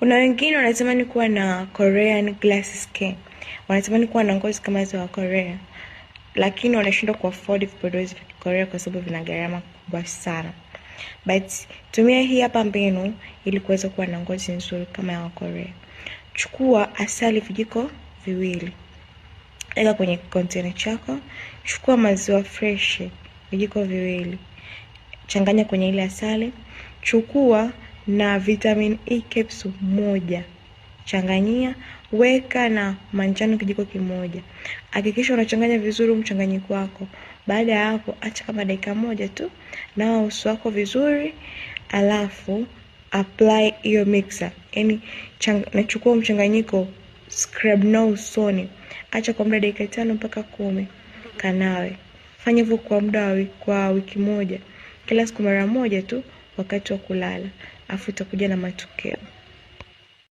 Kuna wengine wanatamani kuwa na Korean glass skin, wanatamani kuwa na ngozi kama za Wakorea, lakini wanashindwa kuafford vipodozi vya Korea kwa sababu vina gharama kubwa sana. But tumia hii hapa mbinu ili kuweza kuwa na ngozi nzuri kama ya Wakorea. Chukua asali vijiko 2, weka kwenye container chako. Chukua maziwa fresh vijiko 2, changanya kwenye ile asali. Chukua na vitamin E capsule 1, changanyia, weka na manjano kijiko 1. Hakikisha unachanganya vizuri mchanganyiko wako. Baada ya hapo, acha kama dakika 1 tu, nawa uso wako vizuri, alafu apply hiyo mixer. Yaani nachukua mchanganyiko, scrub nao usoni. Acha kwa muda dakika 5 mpaka 10, kanawe. Fanya hivyo kwa muda kwa wiki 1. Kila siku mara 1 tu wakati wa kulala. Afu utakuja na matokeo.